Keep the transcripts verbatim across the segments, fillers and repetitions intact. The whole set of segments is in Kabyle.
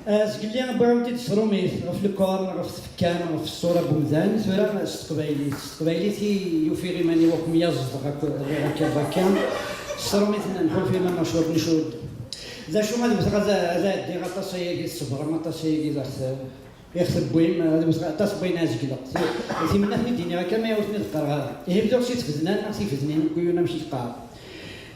Zgelli wwiɣ-d-id s trumit ɣef lkor, ɣef tfekka, ɣef ṣṣura n umdan. Tura s teqbaylit, s teqbaylit i ufiɣ iman-iw akk myaẓeḍ, rriɣ akka d akka. S trumit nḥulfa iman-nneɣ cwiṭ ncud. D acu, ad wteɣ, ad ɛeddiɣ aṭas ayagi, tṣebrem aṭas ayagi d aɣ-tewwim, ad wteɣ aṭas n wayen ad zegleɣ. Timennatin i d-iniɣ akka, ma ur ten-id-qqareɣ ara. Ihi bdiɣ si tfedna neɣ tifednin n kuyun, amek i yeqqar.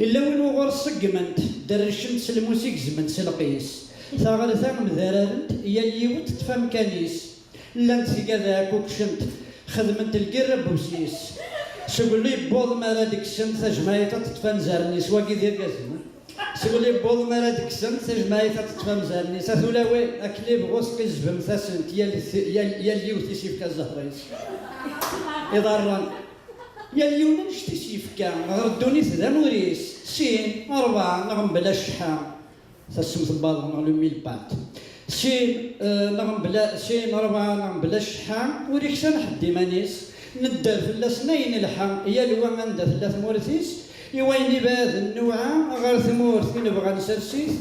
Illa win uɣur ṣeggment, derrcent s lmus i gezment s lqis. Taɣerta mdararent, yal yiwet teṭṭef amkan-is. Llant tigad ɛkukcent, xedment lgirra n wussis. Seg ul yewweḍ mi ara d-kksent, tajmaɛit ad teṭṭef anzaren-is, wagi d irgazen. Seg ul yewweḍ mi ara d-kksent, tajmaɛit ad teṭṭef anzaren-is. A tulawi, akken ibɣu tqizbemt-asent, yal, yal, yal yiwet i s-yefka zzher-is. Iḍarren. Yal yiwen annect i s-yefka ɣer ddunit d amur-is, sin, rebɛa, neɣ mebla cceḥḥa. Tassemt n waḍu neɣ le mille pattes. Sin, eh, neɣ mebla, sin, rebɛa, neɣ mebla cceḥḥa, ur iksan ḥedd iman-is. Nedder fell-asen ayen ilḥa, yal wa anda tella tmurt-is, i wayen ibaɛden newɛa ɣer tmurt i nebɣa nsers-it,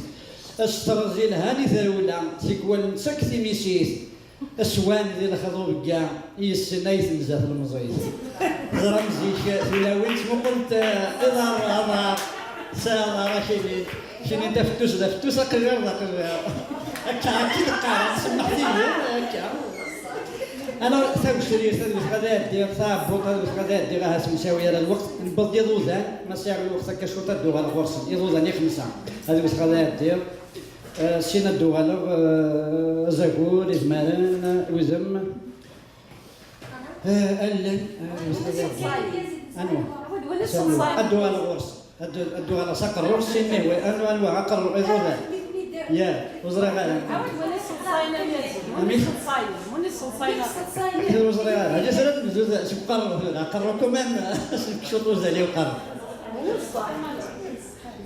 asterẓ ilhan i trewla, tikwal nettak timisit. Aswan di lexḍubegga, yessen ay tenza tlemẓit. Teẓram zik tulawin ttmuqulent, eh, iḍar, aḍar, tesɛa aḍar akini. Kini d afettus, d afettus, aqejjir d aqejjir. Akka, akka i d-qqaren, semmeḥ tigi, akka. Ana tagecrit, ad wteɣ ad ɛeddiɣ, taɛebbuḍt, ad wteɣ ad ɛeddiɣ, ahat ur nsawi ara lweqt. Newweḍ-d iḍudan, ma sɛiɣ lweqt akka cwiṭ ad d-uɣaleɣ ɣur-sen. Iḍudan i xemsa, ad wteɣ ad ɛeddiɣ. Eh, syin ad d-uɣaleɣ, eh, azagur, izmaren, udem. Eh, allen, eh, anwa? Ad d-uɣaleɣ ɣur-s. Ad d-, ad d-uɣaleɣ s aqerru, syin ma yehwa, anwa, anwa, aqerru, iḍudan. Ya, ur ẓriɣ ara. Amek? Ur ẓriɣ ara. Aya tura tebdu seg uqerru, tura. Aqerru, quand même, seg ccuṭ uzal i uqerru.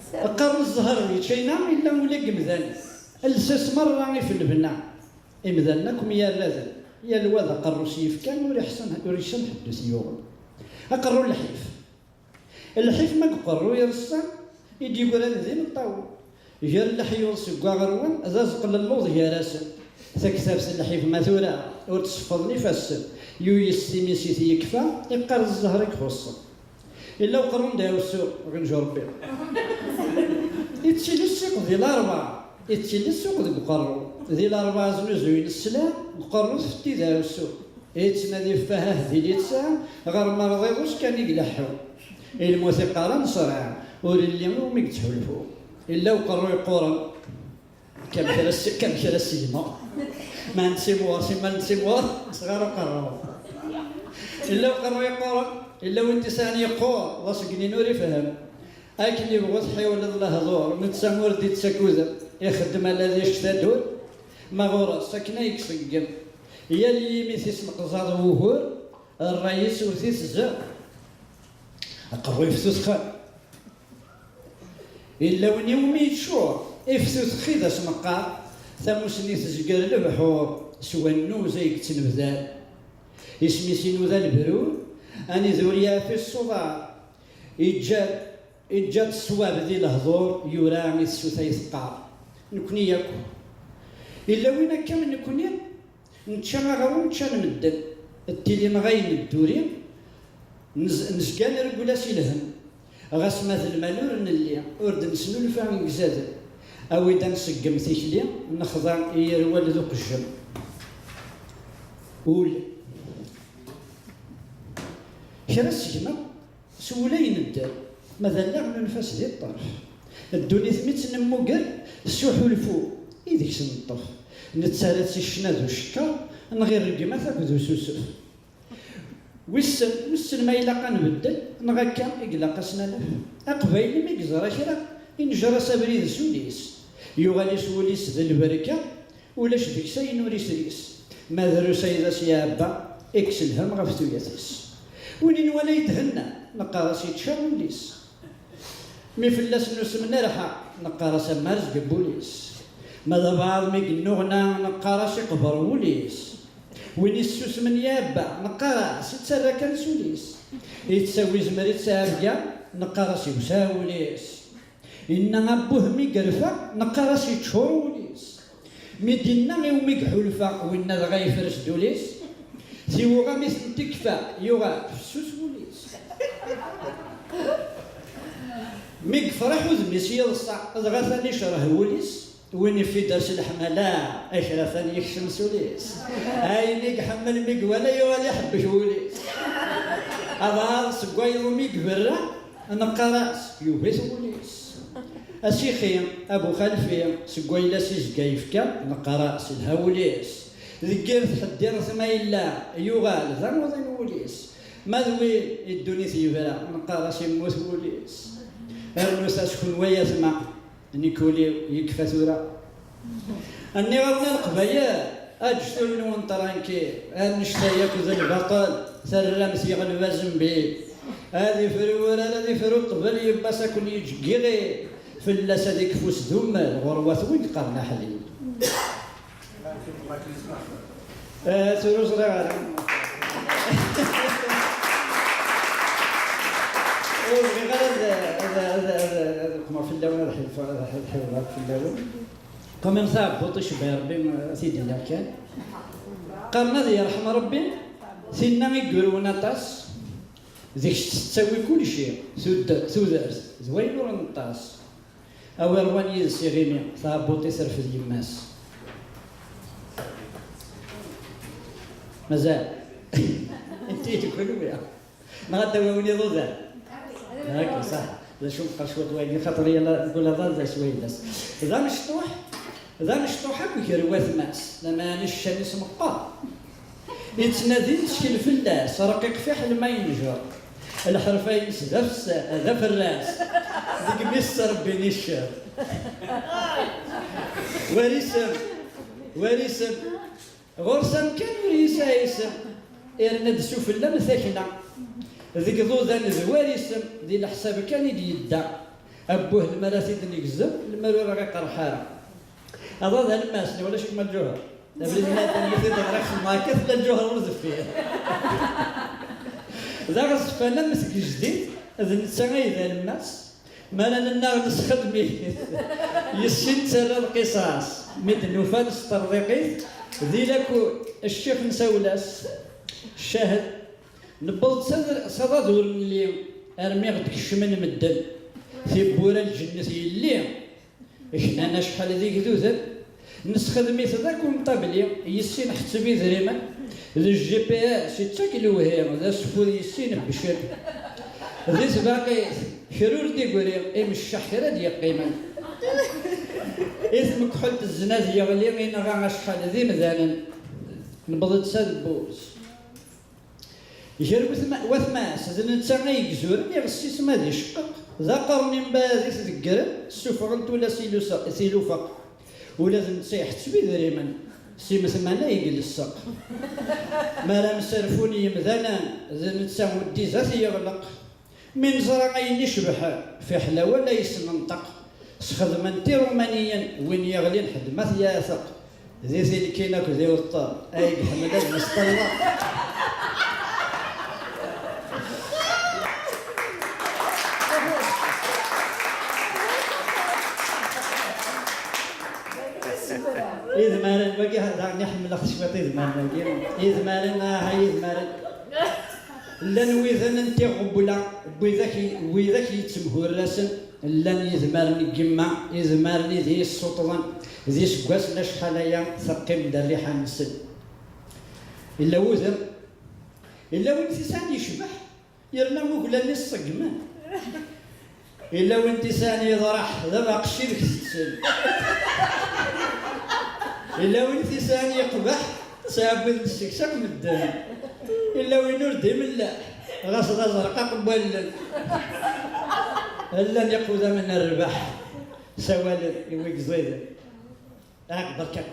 Qqaren zzher di China, illa ula deg imdanen. Lsas merra i f lbenna. Imdanen akk myarraden. Yal wa d aqerru s yefkan, ur iḥsan, ur iksan ḥedd ur t-yuɣen. Aqerru n lḥif. Lḥif ma deg uqerru ireṣṣa, i d-yegran d imeṭṭawen. Gar leḥyuḍ seg waɣerwan, d azeqq n lluḍ gar-asen. Taktabt n lḥif ma tura, ur tseffḍen ifassen. Yuyes timisit yekfa, iqqar d zzher i ixuṣṣen. Illa uqerru n Dɛusu, ɣinju Rebbi. Ittili ssuq di Larebɛa, ittili ssuq deg uqerru. Di Larebɛa znuzuyen sselɛa, deg uqerru tfetti Dɛusu. Ittnadi ɣef ahah di littseɛ, ɣer merḍ iḍus kan i ileḥḥu. I lmut iqqar anesreɛ, ur illi iwumi yettḥulfu. Illa uqerru yeqquren. Kam kra s-, kam kra s-gma. Ma n simwar, simmal n simwar, sɣar uqerru. Illa uqerru yeqquren, illa win t-isɛan yeqqur, d asegnin ur ifehhem. Akken ibɣu tḥiwleḍ lehdur, netta ur d-ittak udem, ixeddem ala d icetadun, ma ɣur-s akken ay iṣeggem. Yal yimi tisneqẓaḍ wugur, ṛṛay-is ur t-itezzer. Aqerru yeftu texxan. Illa win iwumi yeččur, iftu texxi d as-neqqar, tamusni tezger lebḥur, s wannuz ay yettnebdal. Isem-is inuda lebrur, anida ur yeɛfi ṣṣuḍar. Iǧǧa-d, iǧǧa-d ṣṣwab di lehdur, yura i tsuta i teqqar. Nekni yakk. Illa win akka am nekni, nečča aɣrum ččan medden, d tili neɣ ayen dduri, nez-, nezga nreggel-as i lhemm. Ɣas ma d lmal ur nelli, ur d-nesnulfa igzaden. Awi-d ad nṣeggem tikli, nexḍa i yirwal d uqejjem. Ul. Kra seg-neɣ s wul ay nedder, ma d allaɣ nunef-as di ṭṭerf. Ddunit mi tt-nemmuger, s uḥulfu i deg-s neṭṭef. Nettarra-tt i ccna d ucekker, neɣ i rregmat akked ususef. Wissen, wissen ma ilaq ad nbeddel, neɣ akka i ilaq ad s-nanef? Aqbayli mi yeẓra kra, injer-as abrid s ul-is. Yuɣal-is wul-is d lberka, ulac deg-s ayen ur isris. Ma drus ay d as-iɛebba, ikkes lhemm ɣef tuyat-is. Win i nwala yethenna, neqqar-as yečča wul-is. Mi fell-as nusem nerḥa, neqqar-as amarezg n wul-is. Ma d abɛaḍ mi yennuɣna, neqqar-as iqber wul-is. Win issusmen iɛebba, neqqar-as ittarra kan s ul-is. Yettawi zmer i ttɛebga, neqqar-as iwseɛ wul-is. Inna abbuh mi yerfa, neqqar-as yeččur wul-is. Mi d-inna i wumi iḥulfa, winna dɣa yefres-d ul-is. Tiwuɣa mi tent-ikfa, yuɣal fessus wul-is. Mi yefreḥ udem-is yeḍsa, dɣa atan icerreh wul-is. Win ifidder s leḥmala, akratan yekcem s ul-is. Ayen i iḥemmel mi iwala yuɣal iḥebbek wul-is. Aḍar seg wayeḍ umi iberra, neqqar-as yugi-t wul-is. Asixi, abuxalfi, seg wayla-s izga yefka, neqqar-as ilha wul-is. Deg yir tḥeddirt ma yella, yuɣal d amuḍin wul-is. Ma d win i ddunit yebra, neqqar-as immut wul-is. Rnu taskunwa yatma, nekk ul-iw yekfa tura. Nniɣ-awen a Leqbayel, aǧǧet ul-nwen tranquille, annect-a yakk d lbaṭel, terram-t yeɣleb azembil. Ad ifru urar, ad ifru ṭṭbel, yiwwas ad ken-yeǧǧ n yiɣil, fell-as ad ikfu s dummel, ɣur-wat win yeqqaren aḥlil. Eh, tura ur ẓriɣ ara. Ur bɣiɣ ara ad, ad, ad, ad, ad qmeɣ fell-awen, ad ḥilfeɣ, ad ḥilfeɣ fell-awen. Quand même, taɛebbuḍt icebbeḥ Rebbi, eh, t-id-nniɣ kan. Qqaren ad yerḥem Rebbi, tinna i yurwen aṭas, deg-s tettawi kulci, tud-, tudert, d wayen ur neṭṭas. Awer wan yid-s iɣimi, taɛebbuḍt-is terfed yemma-s. Mazal. Inti d kunwi. Neɣ ad d-tawi win iḍudan. Akka, ṣaḥ. D acu meqqar cwiṭ wayagi, xaṭer yal, kul aḍad d aswaylas. D amecṭuḥ, d amecṭuḥ akk gar watma-s, lameɛna ccan-is meqqer. Ittnadi ttkel fell-as, rqiq fiḥel ma yenjer. Lḥerfa-ines d afessas, d aferras. Deg mi s-ttrebbin iccer. War isem, war isem. Ɣur-s amkan ur yesɛi isem. Irna-d s ufella am takna. Deg iḍudan d war isem, di leḥsab kan i d-yedda. Abbuh, lemmer ad t-id-negzem, lemmer ur aɣ-iqerreḥ ara. Aḍad d alemmas, neɣ ulac gma Lǧuher. Abrid n Adam mi t-id-ɣriɣ xemma akka, tella Lǧuher ur deffir. D aɣezzfan am tgejdit, d netta ay d alemmas. Mi ara nennaɣ nesxedm-it, yessin ttarra lqisas. Mi d-nufa nesṭerḍiq-it, di laku ccix nsawel-as, ccahd. Newweḍ-d s ad-, s aḍad ur nelli, armi ɣ-d-kecmen medden. Tiwwura n lǧennet yelli, knan acḥal d igduden. Nesxedm-it d akunṭabli, yessin ḥetteb idrimen, d G P S ittak lewhi, d aseffud yessin bbcel. Di tbaqit, kra ur d-igri, imecceḥ kra d-yeqqimen. I tmekḥelt zzna d yeɣli, inɣa acḥal d imdanen. Newweḍ-d s adebbuz. Gar watma-, watma-s, d netta ay izuren iɣes-is ma d iceqqeq. D aqerni mbaɛd i t-deggren, ssufɣen-t ula s ilusa-, s ilufeq. Ula d netta iḥetteb idrimen, s imetman ay ilesseq. Mi ara mserfun yemdanen, d netta uddid ad t-yeɣleq. Mi neẓra ayen icebḥen, fiḥel awal ay s-nenṭeq. Sxedmen-t irumaniyen, win yeɣlin ḥedd ma t-yeɛteq. Di tilkin akked iweṭṭen, ay iḥemmel ad yesṭella. Idmaren, wagi daɣen i ḥemmleɣ cwiṭ idmaren-agi. Idmaren, ah, ay idmaren. Llan widen n tiɣewla, widak, widak yettemhurrasen, llan yidmaren n yemma, idmaren i d iyi-ssuṭḍen d iseggasen acḥal aya teqqim-d rriḥa-nsen. Illa wudem, illa win t-isɛan yecbeḥ, yerna uglan-is ṣeggmen. Illa win t-isɛan yeḍreḥ, d abaqec i deg tetten. Illa win t-isɛan yeqbeḥ, ttɛebbiden seg-s akk medden. Illa win ur d-imelleḥ, ɣas d azerqaq n wallen. Llan iqudamen n rrbeḥ, ssawalen i wi yeẓiden. Ah, berka.